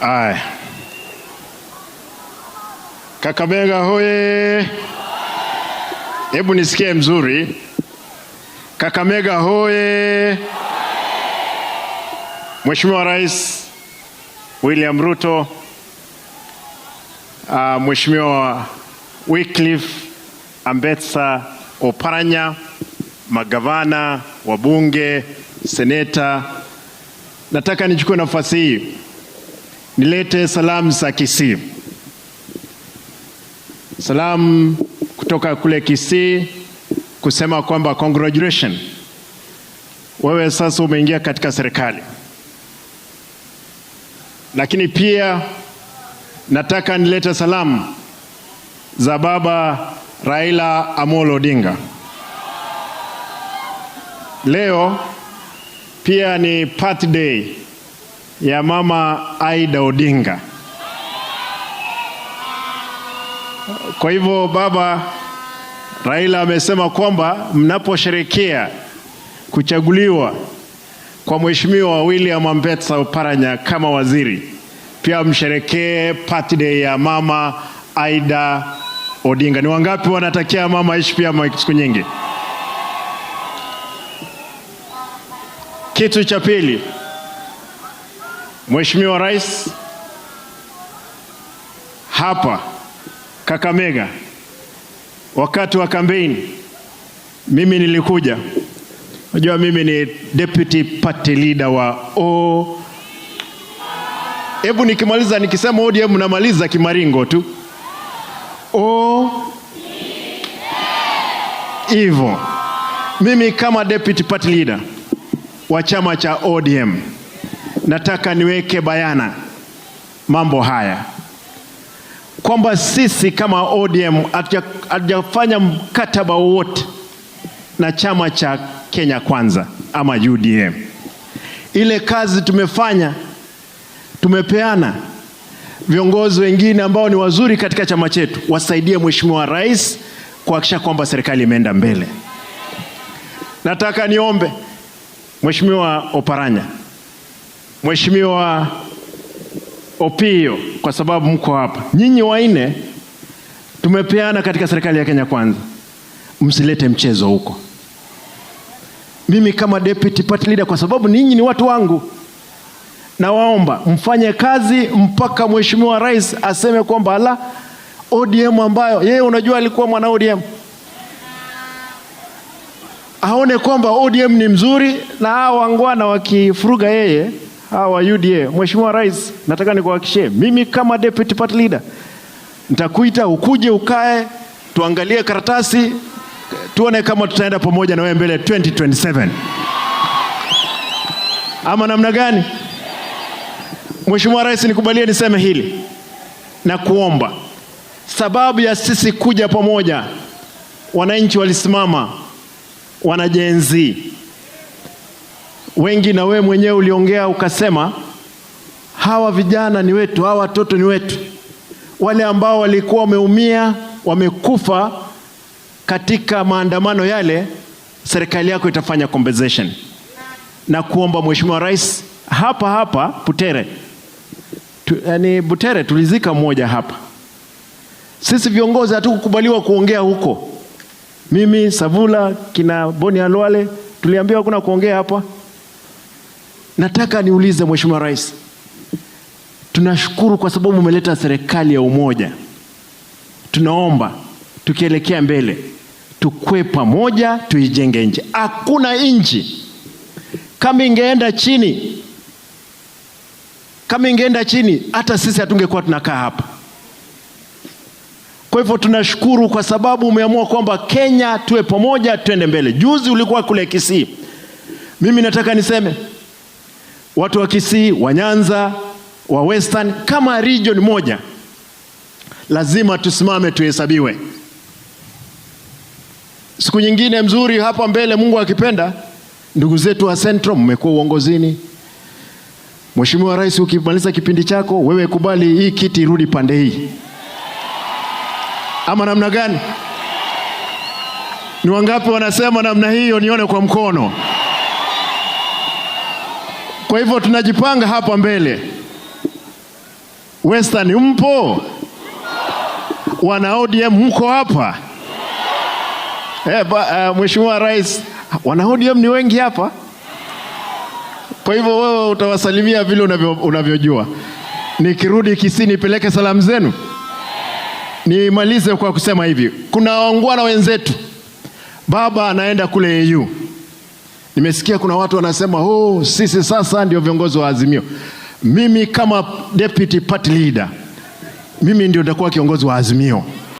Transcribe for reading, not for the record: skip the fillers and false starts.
Aya. Kakamega hoye! Hebu nisikie mzuri. Kakamega hoye! Mheshimiwa Rais William Ruto, Mheshimiwa Wycliffe Ambetsa Oparanya, magavana, wabunge, seneta, nataka nichukue nafasi hii nilete salamu za Kisii, salamu kutoka kule Kisii kusema kwamba congratulations, wewe sasa umeingia katika serikali. Lakini pia nataka nilete salamu za baba Raila Amolo Odinga. Leo pia ni birthday ya mama Aida Odinga. Kwa hivyo baba Raila amesema kwamba mnaposherehekea kuchaguliwa kwa Mheshimiwa William Ambetsa Oparanya kama waziri, pia msherekee birthday ya mama Aida Odinga. Ni wangapi wanatakia mama aishi pia siku nyingi? Kitu cha pili, Mheshimiwa Rais, hapa Kakamega wakati wa kampeni mimi nilikuja. Unajua mimi ni deputy party leader wa O. Hebu nikimaliza nikisema ODM namaliza kimaringo tu. O hivyo. Mimi kama deputy party leader wa chama cha ODM nataka niweke bayana mambo haya kwamba sisi kama ODM hatujafanya mkataba wowote na chama cha Kenya Kwanza ama UDM. Ile kazi tumefanya, tumepeana viongozi wengine ambao ni wazuri katika chama chetu wasaidie Mheshimiwa Rais kuhakikisha kwamba serikali imeenda mbele. Nataka niombe Mheshimiwa Oparanya, Mheshimiwa Opio, kwa sababu mko hapa nyinyi wanne, tumepeana katika serikali ya Kenya Kwanza, msilete mchezo huko. Mimi kama deputy party leader, kwa sababu ninyi ni watu wangu, nawaomba mfanye kazi mpaka Mheshimiwa Rais aseme kwamba ala, ODM ambayo yeye unajua alikuwa mwana ODM, aone kwamba ODM ni mzuri, na hao wangwana wakifuruga yeye, hawa wa UDA. Mheshimiwa Rais, nataka nikuhakikishie mimi kama deputy party leader nitakuita ukuje ukae, tuangalie karatasi, tuone kama tutaenda pamoja na wewe mbele 2027 ama namna gani? Mheshimiwa Rais, nikubalie niseme hili na kuomba, sababu ya sisi kuja pamoja, wananchi walisimama, wana Gen Z wengi, na wewe mwenyewe uliongea ukasema, hawa vijana ni wetu, hawa watoto ni wetu, wale ambao walikuwa wameumia, wamekufa katika maandamano yale, serikali yako itafanya compensation. Na kuomba Mheshimiwa Rais, hapa hapa Butere yani Butere tulizika mmoja hapa. Sisi viongozi hatukukubaliwa kuongea huko. Mimi Savula, kina Boni Khalwale tuliambiwa hakuna kuongea hapa. Nataka niulize Mheshimiwa Rais, tunashukuru kwa sababu umeleta serikali ya umoja. Tunaomba tukielekea mbele tukue pamoja, tuijenge nchi. Hakuna nchi kama ingeenda chini, kama ingeenda chini, hata sisi hatungekuwa tunakaa hapa. Kwa hivyo tunashukuru kwa sababu umeamua kwamba Kenya tuwe pamoja, tuende mbele. Juzi ulikuwa kule Kisii. Mimi nataka niseme watu wa Kisii, wa Nyanza, wa Western, kama region moja lazima tusimame tuhesabiwe. Siku nyingine mzuri hapa mbele, Mungu akipenda, ndugu zetu wa Central mmekuwa uongozini. Mheshimiwa Rais, ukimaliza kipindi chako wewe kubali hii kiti irudi pande hii, ama namna gani? Ni wangapi wanasema namna hiyo? Nione kwa mkono. Kwa hivyo tunajipanga hapa mbele. Western mpo? Wana ODM mko hapa? Mheshimiwa Rais, wana ODM ni wengi hapa. Kwa hivyo wewe utawasalimia vile unavyojua. Nikirudi Kisii nipeleke salamu zenu. Nimalize kwa kusema hivi, kuna waungwana wenzetu, baba anaenda kule AU. Nimesikia kuna watu wanasema, "Oh, sisi sasa ndio viongozi wa Azimio." Mimi kama deputy party leader, mimi ndio nitakuwa kiongozi wa Azimio.